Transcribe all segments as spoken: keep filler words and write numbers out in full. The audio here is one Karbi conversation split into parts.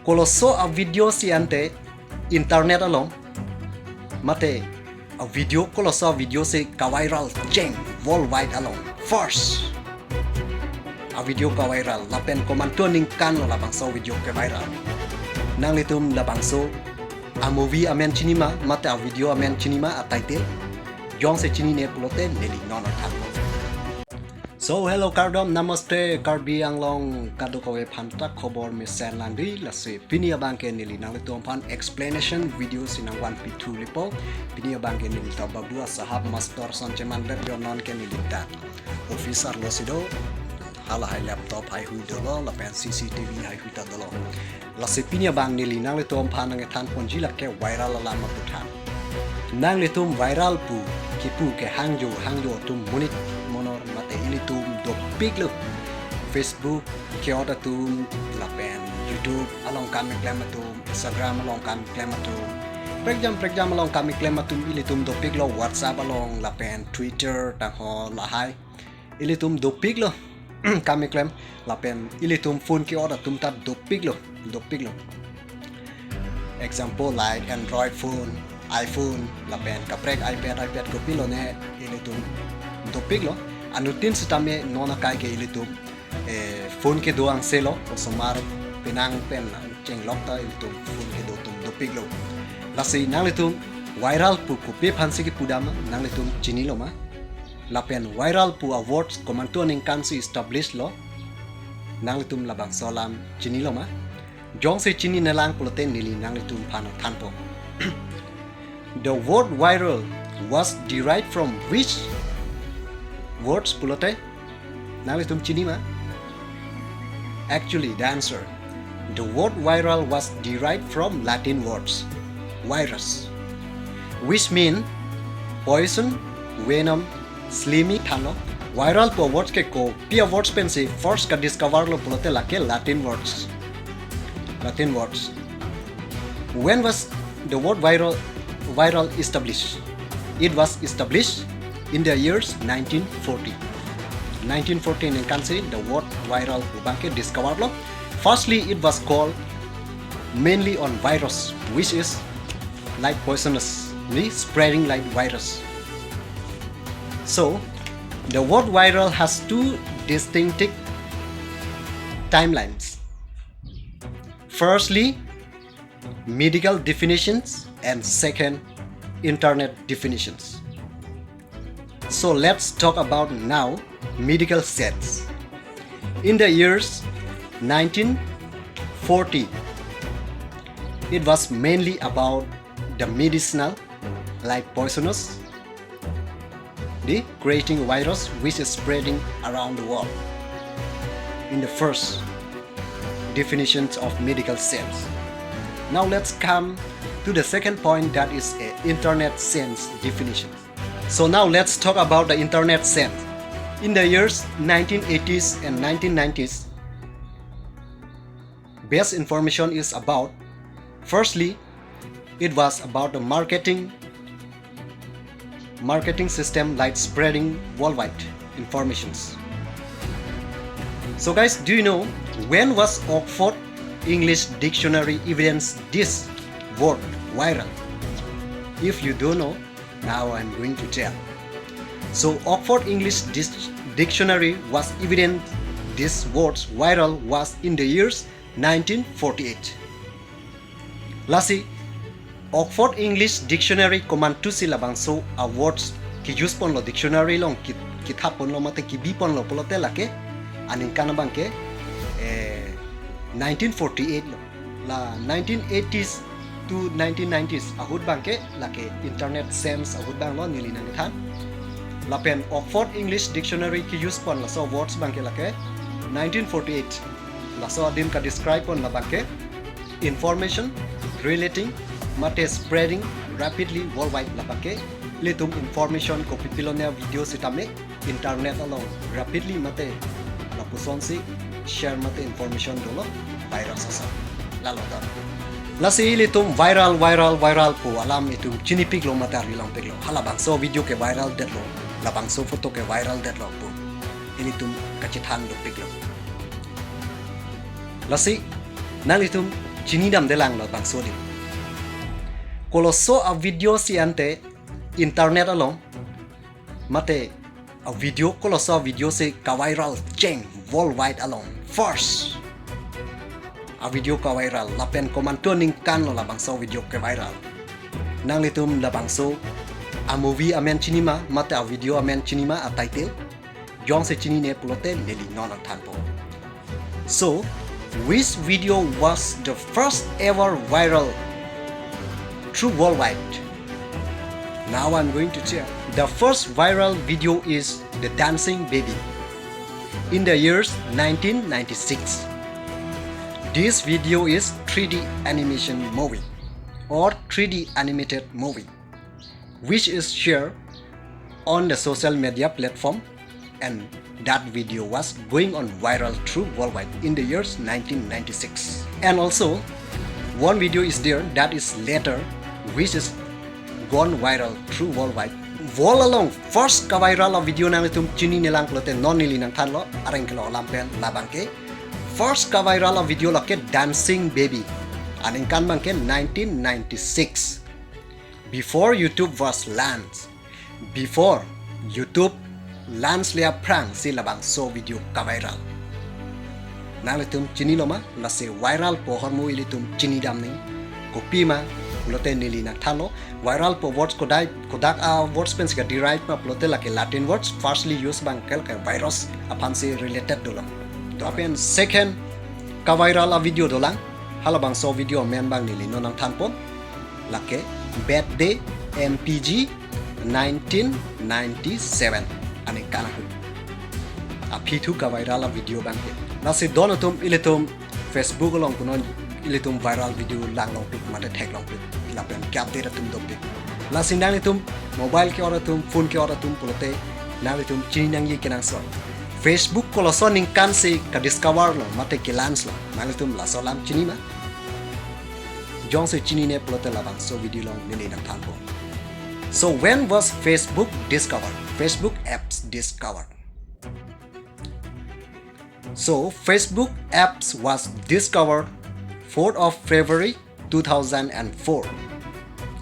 Koloso a-video si ante internet along, mate a-video, koloso a-video si ka-viral cheng worldwide along first a-video ka-viral lapen komantu aningkan lo labangso video ke-viral? Nanglitum labangso a-movie amen chini ma, mate a-video amen chini ma, a-title? Jongsi chinine pulote neli non thanpo. So, hello, kardom, namaste, Karbi Anglong kadokave aphanta khobor mesen lang dei. Lasi pini abangke neli nanglitum aphan explanation video si nangvanpi thulipo. Pini abangke neli ta babu asahap master ason cheman ber jo, non ke neli ta office arlo si do. Halahai laptop haihui dolo lapen C C T V haihui ta dolo. Lasi pini abang neli nanglitum aphan nangthanponji lake viral alam aputhan. Nanglitum viral pu kipu ke hangjo hangjo atum monit monor mate ilitum dopiklo. Facebook ke-ot atum lapen YouTube along kam keklem atum, Instagram along kam keklem atum, prekjam prekjam along kam keklem atum ilitum dopiklo, WhatsApp along lapen Twitter tangho lahai ilitum dopiklo kam keklem, lapen ilitum phone ke-ot atum ta dopiklo, dopiklo. Example like Android phone, iPhone, lapen kaprek iPad, iPad kopilo ne ilitum dopiklo. Anuttin sitame non akai ke ilitum, eh, phone kedo angse lo, osomar penang pen chenglok ta ilitum phone kedo atum dopiklo. Lasi nanglitum viral pu kopi aphansi kipudam ma, nanglitum chinilo ma? Lapen viral pu a-words komantu aningkan si establish lo, nanglitum labangso alam chinilo ma? Jongsi chinine lang pulote neli nanglitum aphan thanpo. The word viral was derived from which words pulote nanglitum chini ma? Actually, the answer, the word viral was derived from Latin words virus, which mean poison, venom, slimy thanlo. Viral pu a-words ke kopi a-words pensi first ka-discover lo pulote lake Latin words. Latin words. When was the word viral, viral established? It was established in the years nineteen forty. Nineteen forty aningkan si the word viral pu abangke discover lo. Firstly, it was called mainly on virus, which is like poisonously spreading like virus. So, the word viral has two distinctive timelines. Firstly, medical definitions, and second, internet definitions. So let's talk about now medical sense. In the years nineteen forty, it was mainly about the medicinal, like poisonous, the creating virus which is spreading around the world. In the first definitions of medical sense. Now let's come to the second point, that is a internet sense definition. So now let's talk about the internet sense. In the years nineteen eighties and nineteen nineties, best information is about, firstly, it was about the marketing, marketing system like spreading worldwide informations. So guys, do you know when was Oxford English Dictionary evidence this word viral? If you don't know, now I'm going to tell. So Oxford English Dis- Dictionary was evident these words viral was in the years nineteen forty-eight. Lasi Oxford English Dictionary komantusi labangso a-words ke-use ponlo, dictionary along ki, kithap ponlo mate kebi ponlo pulote lake aningkan abangke, eh, nineteen forty-eight lo. La nineteen eighties to nineteen nineties ahut abangke lake internet sense ahut abang lo neli nangthan. Lapen Oxford English Dictionary ke-use pon laso words abangke lake nineteen forty-eight. Laso adim ka-describe pon labangke information relating mate spreading rapidly worldwide. Labangke ilitum information kopi pilone video sitame internet along rapidly mate lapusonsi share mate information dolo virus ason. Lalo ta. Lasi ilitum viral, viral, viral pu alam itum chinipiklo mate arlilongpiklo. Halabangso video ke-viral detlo, labangso photo ke-viral detlo pu ilitum kachethan dopiklo. Lasi nanglitum chinidamdelang labangso adim. Koloso a-video si ante internet along, mate a-video, koloso a-video si ka-viral cheng worldwide along. First a-video ka-viral lapen komantu aningkan lo labangso video ke-viral. Nanglitum labangso a-movie amen chini ma, mate a-video amen chini ma, a-title? Jongsi chinine pulote neli non nangthanpo. So, which video was the first ever viral through worldwide? Now I'm going to share. The first viral video is the Dancing Baby in the years nineteen ninety-six. This video is three D animation movie or three D animated movie, which is shared on the social media platform, and that video was going on viral through worldwide in the years nineteen ninety-six. And also, one video is there that is later, which is gone viral through worldwide. World along first ka-viral a-video nanglitum chininelang pulote non neli nangthanlo, areng kelo alam pen labangke. First ka-viral a-video lake Dancing Baby. Aningkan abangke nineteen ninety-six. Before YouTube was launched. Before YouTube launch le aphrangsi labangso video ka-viral. Nanglitum chinilo ma? Lasi viral pu ahormu ilitum chinidamnang. Kopima pulote neli nangthanlo. Viral pu words kodai, kodak a-words pensi ka-derive ma pulote lake Latin words, firstly use abangke lake virus aphansi related dolang. To lapen second ka-viral a-video dolang. Halabangso video amen abang neli non nangthanpon. Lake Birthday M P G nineteen ninety-seven. Aningkan ahut aphi thu ka-viral a-video abangke. Lasi don atum ilitum Facebook along punon ilitum viral video lang longpik mate thek longpik. Lapen ke-update atum dopik. Lasi nanglitum mobile ke-ot atum, phone ke-ot atum pulote nanglitum chiningje kenangsot. Facebook koloso aningkan si ka-discover lo mate ke-launch lo? Nanglitum laso alam chini ma? Jongsi chinine pulote labangso video along neli nangthanpo. So when was Facebook discovered? Facebook apps discovered. So Facebook apps was discovered fourth of February two thousand and four.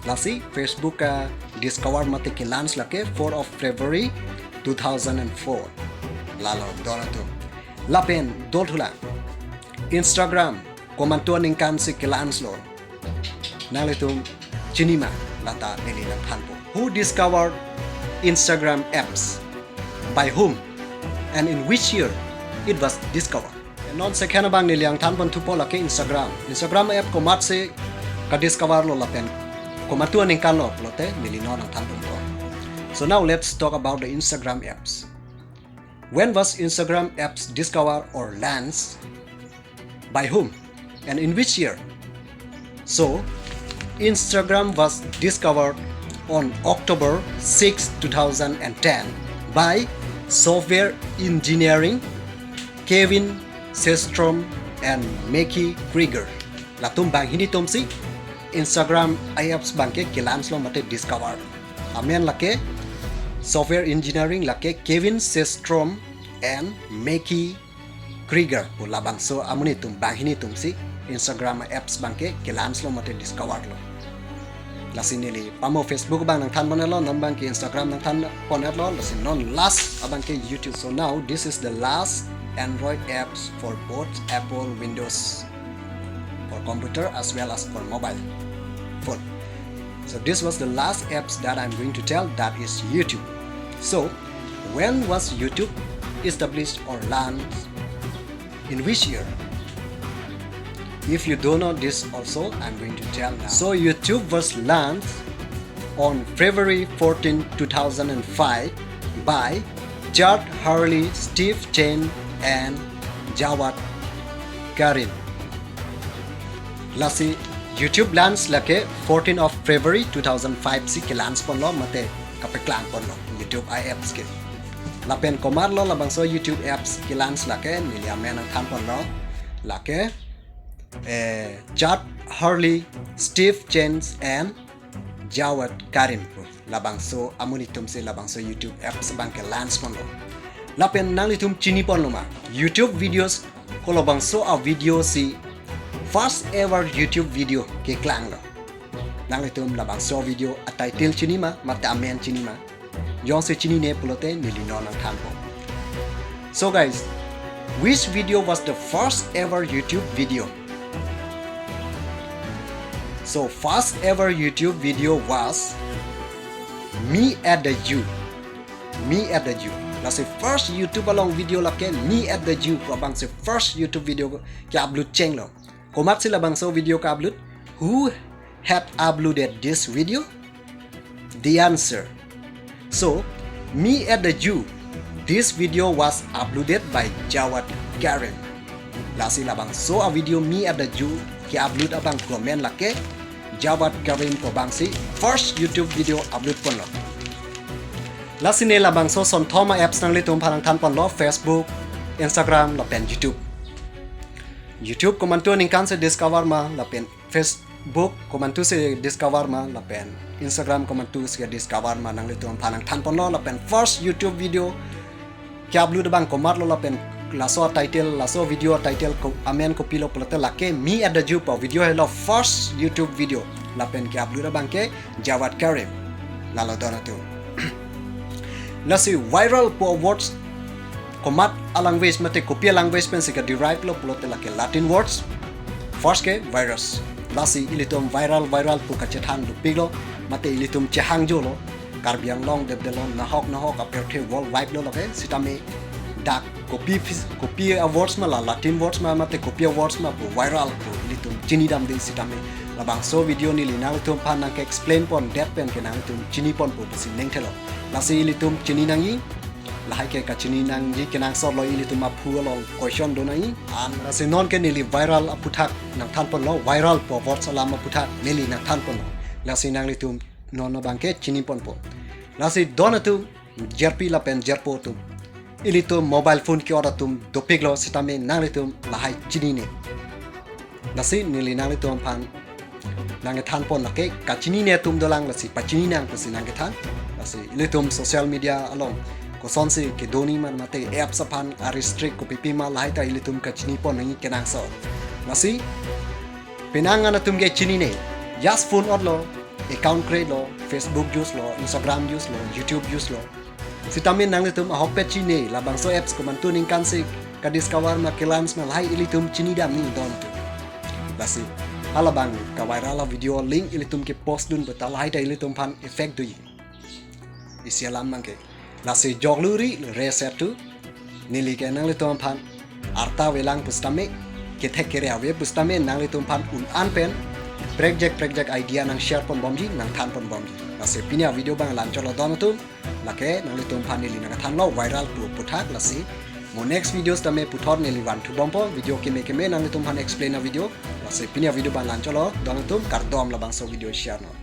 Lasi Facebook a-discover mate ke-launch lake fourth of February two thousand and four. Lalo don atum. Lapen dothulang Instagram komantu aningkan si ke-launch lo? Nanglitum chini ma? Lata neli nangthanpo. Who discovered Instagram apps? By whom? And in which year it was discovered? Non second abang neli nangthanpon thupo lake Instagram. Instagram app komatsi ka-discover lo lapen komantu aningkan lo pulote neli non nangthanponpo. So now let's talk about the Instagram apps. When was Instagram apps discovered or launched? By whom? And in which year? So, Instagram was discovered on October sixth, two thousand and ten by software engineering Kevin Systrom and Mike Krieger. Latum banghini atumsi Instagram apps abangke ke-launch lo mate discover. Amen lake software engineering lake Kevin Systrom and Mike Krieger pu labangso amonit atum banghini atumsi Instagram apps abangke ke-launch lo mate discover lo. Lasi neli pamo Facebook abang nangthanpon-etlo, non abangke Instagram nangthanpon-etlo, lasi non last abangke YouTube. So now this is the last Android apps for both Apple Windows for computer as well as for mobile phone. So this was the last apps that I'm going to tell, that is YouTube. So when was YouTube established or launched? In which year? If you don't know this also, I'm going to tell now. So YouTube was launched on February fourteenth, two thousand and five by Chad Hurley, Steve Chen and Jawed Karim. Lasi YouTube launch lake fourteenth of February two thousand five si ke-launch ponlo mate kapeklang ponlo YouTube apps ke. Lapen komatlo labangso YouTube apps ke-launch lake, neli amen nangthanponlo. Lake, eh, Chad Hurley, Steve Chen and Jawed Karim pu labangso amonit atumsi labangso YouTube apps abangke launch ponlo. Lapen nanglitum chiniponlo ma? YouTube videos kolabangso a-video si first ever YouTube video keklanglo. Nanglitum labangso video a title chini ma, mate amen chini ma? Jongsi chinine pulote neli non nangthanpo. So guys, which video was the first ever YouTube video? So first ever YouTube video was Me at the Zoo. Me at the Zoo. Lasi first YouTube along video lake Me at the Zoo pu abangsi first YouTube video ke-upload chenglo. Komatsi labangso video ke-upload? Who had uploaded this video? The answer. So, Me at the Zoo. This video was uploaded by Jawad Karim. Lasi labangso a video Me at the Zoo ke-upload abang comment lake Jawad Karim pu abangsi first YouTube video upload ponlo. Lasi ne labangso sonthom a apps nanglitum aphan nangthan ponlo, Facebook, Instagram lapen YouTube. YouTube komantu aningkan si discover ma lapen Facebook komantu si discover ma lapen Instagram komantu si discover ma nanglitum aphan nangthan ponlo, lapen first YouTube video ke-upload abang komatlo lapen laso title, laso video title ko amen kopilo pulote lake Me at the Zoo pu video helo first YouTube video lapen ke-upload abang ke Jawad Karim. Lalo don atum. Lasi viral pu words komat a language mate kopi a language pensi ke-derive lo pulote lake Latin words. First ke virus. Lasi ilitum viral viral pu kachethan dopiklo mate ilitum chehangjolo. Karbi Anglong depdelo, nahok nahok apirthe worldwide lo lake, sitame dak kopi phis-, kopi a words ma la Latin words ma mate kopi a words ma pu viral pu ilitum chinidamde, sitame labangso video neli nanglitum aphan nangke-explain pondet pen ke nanglitum chini ponpo pusi ningthelo. Lasi ilitum chini nangji, lahai ke kachini nangji kenangsot lo, ilitum aphu along question do nangji. An lasi non ke neli viral aphuthak nangthan ponlo, viral pu words alam aphuthak neli nangthan ponlo. Lasi nanglitum non abang ke chini ponpo. Lasi don atum, jirpi lapen jirpo atum, ilitum mobile phone ke-ot atum dopiklo, sitame nanglitum lahai chinine. Lasi neli nanglitum aphan nangkethan pon lake kachinine atum dolang, lasi pachini nang pusi nangkethan. Lasi ilitum social media along kosonsi kedo nangji ma mate apps aphan a-restrict kopipi ma, lahai ta ilitum kachini pon nangji kenangsot. Lasi penang an atum ke chinine, just phone otlo, account create lo, Facebook use lo, Instagram use lo, YouTube use lo. Sitame nanglitum ahokpet chini, labangso apps komantu aningkan si ka-discover ma, ke-launch ma, lahai ilitum chinidam nangji don atum. Lasi halabang ka-viral a video link ilitum ke-post dun puta lahai ta ilitum aphan effect doji. Isi alam abang ke. Lasi joklu ri re set tu. Neli ke nanglitum aphan arta avelang pusitame, kethek kere ave pusitame nanglitum aphan un-an pen prekjak prekjak idea nang-share ponbomji, nangthan ponbomji. Lasi pini a video abang la-anchotlo don atum. Lake nanglitum aphan neli nangkethanlo viral pu aphuthak, lasi mo next video sitame puthot neli vanthubompo, video keme keme nanglitum aphan explain a video. Lasi pini a video abang la-anchotlo don atum, kardom, labangso video share non.